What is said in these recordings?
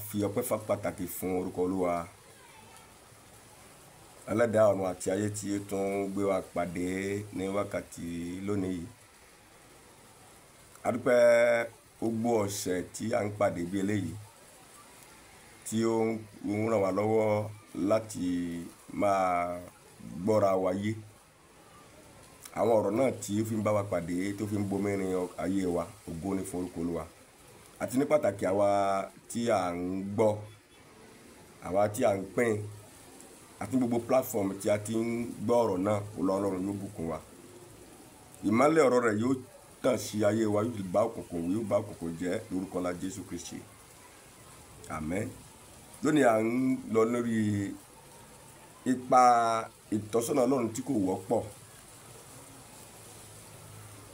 Fi ọpẹ́ pàtàkì fún orúkọ Olúwa ẹlẹ́dàá ọ̀run àti ayé tí ó tún gbé wa pàdé ní wákàtí lónìí yìí. A dúpẹ́ gbogbo ọ̀sẹ̀ tí a ń pàdé bí eléyìí tí ó ń ràn wá lọ́wọ́ láti máa gbọ́ra wa yé. Àwọn ọ̀rọ̀ náà tí ó fi ń bá wa pàdé tó fi ń bomirin ayé wa, ògo ni fún orúkọ Olúwa. Àti ní pàtàkì àwa tí à ń gbọ́, àwa tí à ń pín, àti gbogbo platform tí a ti ń gbọ́ ọ̀rọ̀ náà, Ọlọ́run yóò bùkún wa. Ìmọ́lẹ̀ ọ̀rọ̀ rẹ̀ yóò tàn sí ayé wa, yóò bá òkùnkùn wí, yóò bá òkùnkùn jẹ́ lórúkọ ńlá Jésù Kristi. Àmín. Lónìí à ń lọ lórí ipa ìtọ́sọ́nà Ọlọ́run tí kò wọ́pọ̀.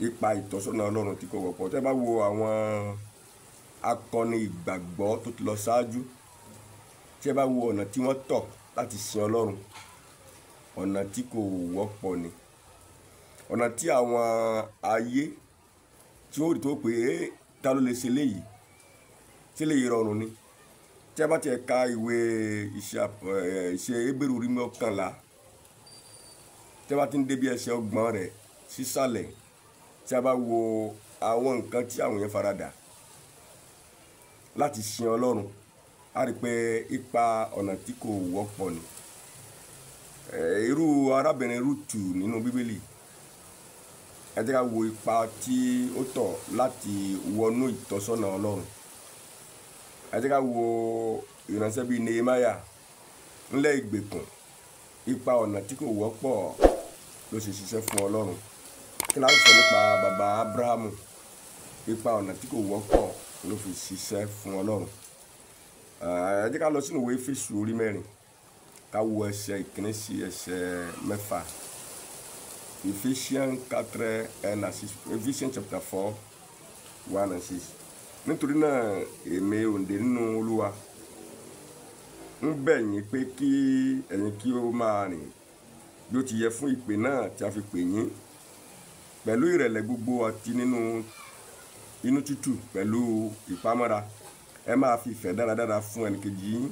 Ipa ìtọ́sọ́nà Ọlọ́run tí kò wọ́pọ̀. Tẹ́ bá wo àwọn akọni ìgbàgbọ́ tó ti lọ ṣáájú, tí ẹ bá wo ọ̀nà tí wọ́n tọ̀ láti sin Ọlọ́run, ọ̀nà tí kò wọ́pọ̀ ni. Ọ̀nà tí àwọn ayé tí ó rí tó pé ta ló lè ṣe léyìí, tí léyìí rọrùn ni. Tí ẹ bá ti ka ìwé ìṣe Hébérù orí 11, tí ẹ bá ti ń débi ẹsẹ̀ 30 rẹ̀ sísàlẹ̀, tí a bá wo àwọn nǹkan tí àwọn yẹn faradà láti sin Ọlọ́run, a rí pé ipa ọ̀nà tí kò wọ́pọ̀ ni. Irú arábìnrin Rútù nínú Bíbélì, ẹ jẹ́ ká wo ipa tí ó tọ̀ láti wọnú ìtọ́sọ́nà Ọlọ́run. Ẹ jẹ́ ká wo ìránṣẹ́ bíi Nehemiah ńlẹ̀ ìgbèkùn, ipa ọ̀nà tí kò wọ́pọ̀ ló ṣe ṣiṣẹ́ fún Ọlọ́run. Kí la ń sọ nípa bàbá Abrahamu? Ipa ọ̀nà tí kò wọ́pọ̀ ló fi ṣiṣẹ́ fún Ọlọ́run. Ẹ jẹ́ ká lọ sínú ìwé Éfésù orí 4, ká wo ẹsẹ̀ 1 sí ẹsẹ̀ 6. Ephesians 4 1 and 6, Ephesians chapter 4 1 and 6. Nítorí náà èmi òǹdè nínú Olúwa ń bẹ̀ yín pé kí ẹ̀yin kí ó máa rìn bí ó ti yẹ fún ìpè náà tí a fi pè yín, pẹ̀lú ìrẹ̀lẹ̀ gbogbo àti nínú inú tútù pẹ̀lú ìpamọ́ra. Ẹ máa fi ìfẹ́ dáradára fún ẹnìkejì yín,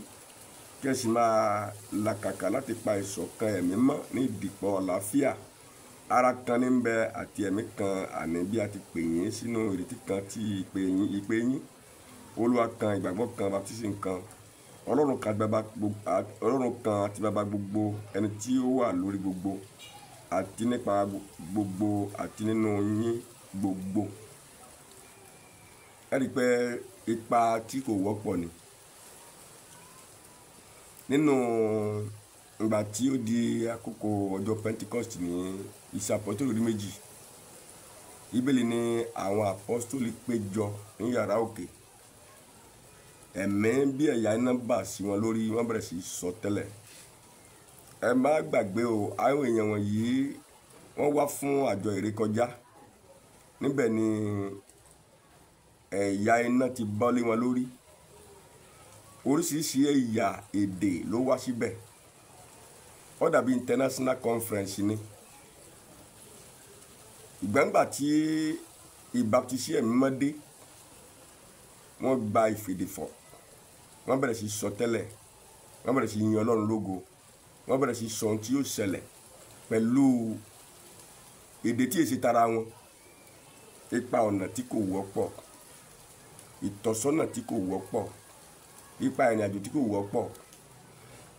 kí ẹ sì máa làkàkà láti pa ìṣọ̀kan ẹ̀mí mọ́ ní ìdìpọ̀ àlàáfíà. Ara kan ní ń bẹ àti ẹ̀mí kan, àní bí a ti pè yín sínú ìrètí kan tí ìpè yín. Olúwa kan, ìgbàgbọ́ kan, baptism kan, Ọlọ́run kan àti baba gbogbo, ẹni tí ó wà lórí gbogbo àti nípa gbogbo àti nínú yín gbogbo. Ẹ rí i pé ipa tí kò wọ́pọ̀ ni. Nínú ìgbà tí ó di àkókò ọjọ́ Pentecost ní Iṣẹ́ Àpọ́stélì orí 2, Bíbélì ní àwọn àpọ́stólì péjọ ní yàrá òkè. Ẹ̀mí bí ẹ̀yà iná bà sí wọn lórí, wọ́n bẹ̀rẹ̀ sí sọ tẹ́lẹ̀. Ẹ má gbàgbé o, àwọn èèyàn wọ̀nyí wọ́n wá fún àjọ ìrékọjá. Níbẹ̀ ni ẹ̀yà iná ti bọ́ lé wọn lórí. Oríṣiríṣi ẹ̀yà èdè ló wá síbẹ̀. Ó dàbí international conference ni. Ìgbàǹgbà tí ìbáptisí ẹ̀mí mọ́ dé, wọ́n gba ìfèdèfọ̀, wọ́n bẹ̀rẹ̀ sí sọ tẹ́lẹ̀, wọ́n bẹ̀rẹ̀ sí yin Ọlọ́run lógo, wọ́n bẹ̀rẹ̀ sí sọ ohun tí yóò ṣẹlẹ̀ pẹ̀lú èdè tí èsì tara wọn. Ipa ọ̀nà tí kò wọ́pọ̀, ìtọ́sọ́nà tí kò wọ́pọ̀, ipa ìrìn àjò tí kò wọ́pọ̀.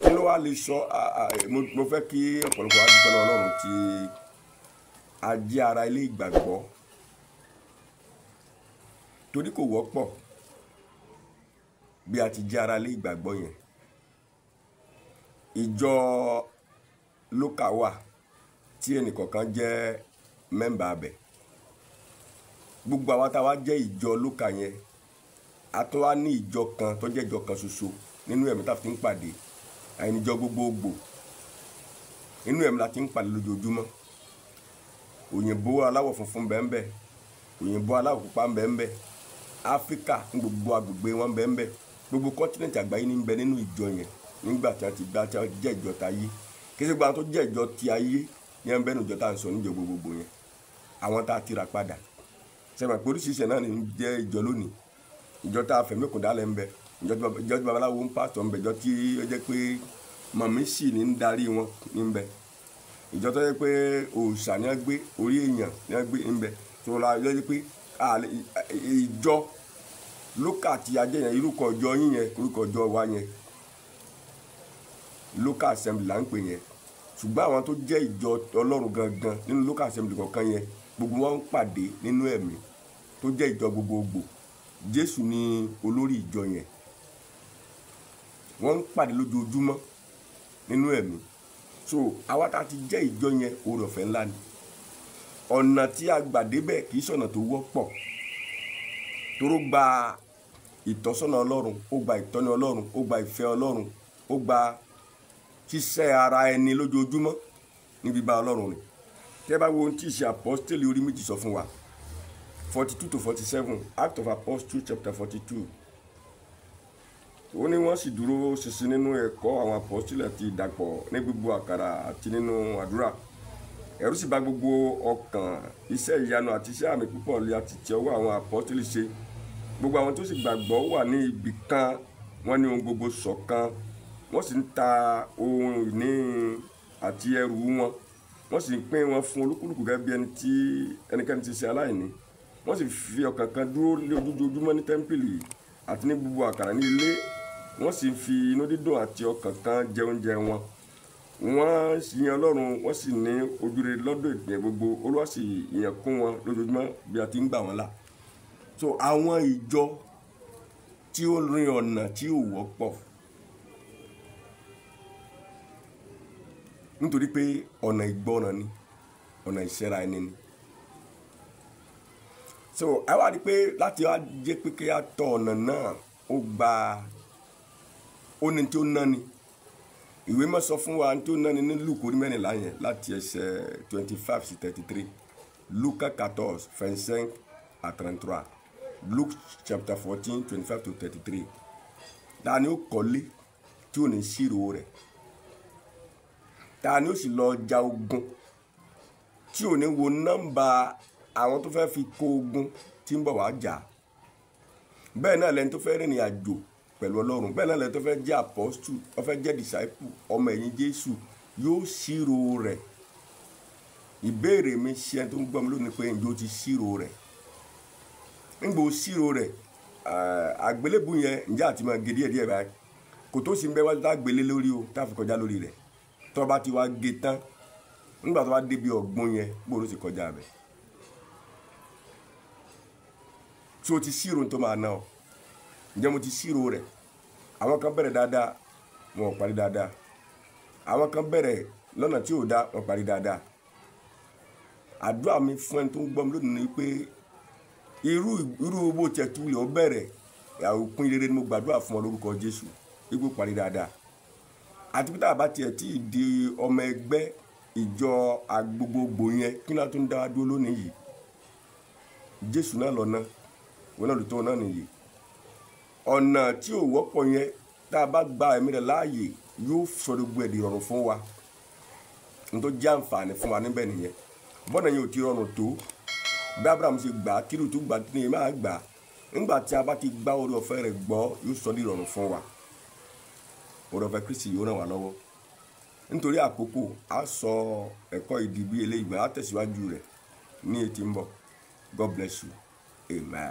Kí ló wá lè sọ? Mo fẹ́ kí ọ̀pọ̀lọpọ̀ wá dúpẹ́ lọ́wọ́ Ọlọ́run tí a jẹ́ ara ilé ìgbàgbọ́, torí kò wọ́pọ̀ bí a ti jẹ́ ara ilé ìgbàgbọ́ yẹn. Ìjọ lókà wà tí ẹnìkọ̀ọ̀kan jẹ́ mẹ́mbà abẹ̀. Gbogbo àwa tá a wá jẹ́ ìjọ lókà yẹn, a tún wá ní ìjọ kan tó jẹ́ ìjọ kan ṣoṣo nínú ẹ̀mí tá a fi ń pàdé, àìníjọ gbogbogbò. Inú ẹ̀mí la ti ń pàdé lójoojúmọ́. Òyìnbó aláwọ̀ funfun bẹ́ẹ̀, òyìnbó aláwọ̀ pupa bẹ́ẹ̀, Áfíríkà ní gbogbo agbègbè wọn bẹ́ẹ̀, gbogbo kọ́ńtínẹ̀tì àgbáyé ní bẹ nínú ìjọ yẹn nígbà tí a ti gbá tí a jẹ́ ìjọ ta ayé. Kí ṣe gbogbo àwọn tó jẹ́ ìjọ ti ayé ní ẹ̀ ń bẹ nínú ìjọ tá à ń sọ níjọ gbogbogbò yẹn, àwọn tá a ti rà padà. Ṣé mọ̀ pé oríṣiríṣi náà ní jẹ́ ìjọ lónìí? Ìjọ tá a fẹ̀mí kùn dálẹ̀ ń bẹ, Ìjọ tí babaláwo ń pásítọ̀ ń bẹ, ìjọ tí ó jẹ́ pé mọ̀mí sì ní ń darí wọn ní ń bẹ, ìjọ tó jẹ́ pé òòṣà ní wọ́n gbé orí èèyàn ní wọ́n gbé ń bẹ. Tó la ìjọ jẹ́ pé ìjọ lókà tí a jẹ́ yẹn, irúkọ ọjọ́ yín yẹn, orúkọ ọjọ́ wa yẹn, local assembly là ń pè yẹn. Ṣùgbọ́n àwọn tó jẹ́ ìjọ Ọlọ́run gangan nínú local assembly kọ̀ọ̀kan yẹn, gbogbo wọn ń pàdé nínú ẹ̀mí tó jẹ́ ìjọ gbogbogbò. Jésù ni olórí ìjọ yẹn. Wọ́n ń pàdé lójoojúmọ́ nínú ẹ̀mí. So àwa tá a ti jẹ́ ìjọ yẹn, oore ọ̀fẹ́ ńlá ni. Ọ̀nà tí a gbà débẹ̀ kì í ṣọ̀nà tó wọ́pọ̀, toró gba ìtọ́sọ́nà Ọlọ́run, ó gba ìtọ́ni Ọlọ́run, ó gba ìfẹ́ Ọlọ́run, ó gba ṣíṣẹ́ ara ẹni lójoojúmọ́ níbi bá Ọlọ́run rìn. Tẹ́ bá wo ohun tí ìṣe Apọ́sítélì orí 2 sọ fún wa, 42 to 47, Act of Apostles chapter 42. Ó ní wọ́n sì dúró ṣinṣin nínú ẹ̀kọ́ àwọn apọ́sítélì àti ìdàpọ̀ ní gbogbo àkàrà àti nínú àdúrà. Ẹ̀rù sì bà gbogbo ọkàn. Iṣẹ́ ìyanu àti iṣẹ́ àmì púpọ̀ lè àti ti ọwọ́ àwọn apọ́sítélì ṣe. Gbogbo àwọn tó sì gbàgbọ́ wà ní ibì kan, wọ́n ní ohun gbogbo ṣọ̀kan, wọ́n sì ń ta ohun ìní àti ẹrù wọn, wọ́n sì ń pín wọn fún olúkúlùkù gẹ́gẹ́ bí ẹni tí ẹnikẹ́ni ti ṣe aláìní. Wọ́n sì fi ọkàn kan dúró lójoojúmọ́ ní tẹ́ḿpìlì àti ní gbogbo àkàrà ní ilé. Wọ́n sì fi inú dídùn àti ọkàn kan jẹ oúnjẹ wọn. Wọ́n sì yin Ọlọ́run, wọ́n sì ní ojúrere lọ́dọ̀ ènìyàn gbogbo. Olúwa sì yàn kún wọn lójoojúmọ́ bí a ti ń gbà wọ́n là. So àwọn ìjọ tí ó rin ọ̀nà tí ò wọ́pọ̀, nítorí pé ọ̀nà ìgbọràn ni, ọ̀nà ìṣẹ́ra ẹni ni. So ẹ wá rí i pé láti wá jẹ́ pé kí a tọ ọ̀nà náà, ó gba ó ní tí ó ná ni. Ìwé mọ́ sọ fún wa tí ó ná ni ní Luke orí 14 yẹn, láti ẹsẹ̀ 25 sí 33, Luke 14 25 à 33, Luke chapter 14 25 to 33. Ta ni ó kọ́lé tí ò ní ṣírò rẹ̀? Ta ni ó sì lọ ja ogun tí ò ní wo nọ́mbà àwọn tó fẹ́ fi kó ogun tí ń bọ̀ wá jà? Bẹ́ẹ̀ náà lẹni tó fẹ́ rìnrìn àjò pẹ̀lú Ọlọ́run, bẹ́ẹ̀ náà lẹni tó fẹ́ jẹ́ apostle, ó fẹ́ jẹ́ disciple, ọmọ ẹ̀yìn Jésù, yóò ṣírò rẹ̀. Ìbéèrè mi ṣe ẹni tó ń gbọ́ mi lónìí pé, ǹjẹ́ o ti ṣírò rẹ̀? Ńgbò ṣírò rẹ̀, àgbélébù yẹn, ǹjẹ́ àti máa gé díẹ̀ díẹ̀ báyìí? Kò tó sì ń bẹ́ wájú tá a gbélé lórí o, tá a fi kọjá lórí rẹ̀. Tó bá ti wá gé tán, nígbà tó bá débi ọ̀gbun yẹn, gbòòrò sì kọjá bẹ̀. Tí o ti ṣírò tó máa ná ọ, ǹjẹ́ mo ti ṣírò rẹ̀? Àwọn kan bẹ̀rẹ̀ dáadáa, wọn ò parí dáadáa. Àwọn kan bẹ̀rẹ̀ lọ́nà tí ò dá, wọn parí dáadáa. Àdúrà mi fún ẹni tó ń gbọ́ mi lónìí ni pé irú irú owó tiẹ̀ tu lè ó bẹ̀rẹ̀, òpin rere ni mo gbàdúrà fún ọ lórúkọ Jésù, ipò parí dáadáa. Àti pé tá a bá tiẹ̀ tí ì di ọmọ ẹgbẹ́ ìjọ agbogbogbò yẹn, kí ló tún dá wa dúró lónìí yìí? Jésù náà lọ́nà òun náà ló tó náà nìyí. Ọ̀nà tí ò wọ́pọ̀ yẹn, tá a bá gba ẹ̀mí rẹ̀ láàyè, yóò sọ gbogbo ẹ̀ di rọrùn fún wa. N tó jẹ́ àǹfààní fún wa níbẹ̀ nìyẹn. Bọ́nà yẹn ò ti rọrùn tó bí Abraham ṣe gbà á, tírù tó gbà á, tí máa gbà á. Nígbà tí a bá ti gbá oore ọ̀fẹ́ rẹ̀ gbọ́, yóò sọ di rọrùn fún wa. Oore ọ̀fẹ́ Kristi yóò ràn wá lọ́wọ́. Nítorí àkókò, a sọ ẹ̀kọ́ ìdí bí eléyìí, á tẹ̀síwájú rẹ̀ ní etí ń bọ̀. God bless you. Amen.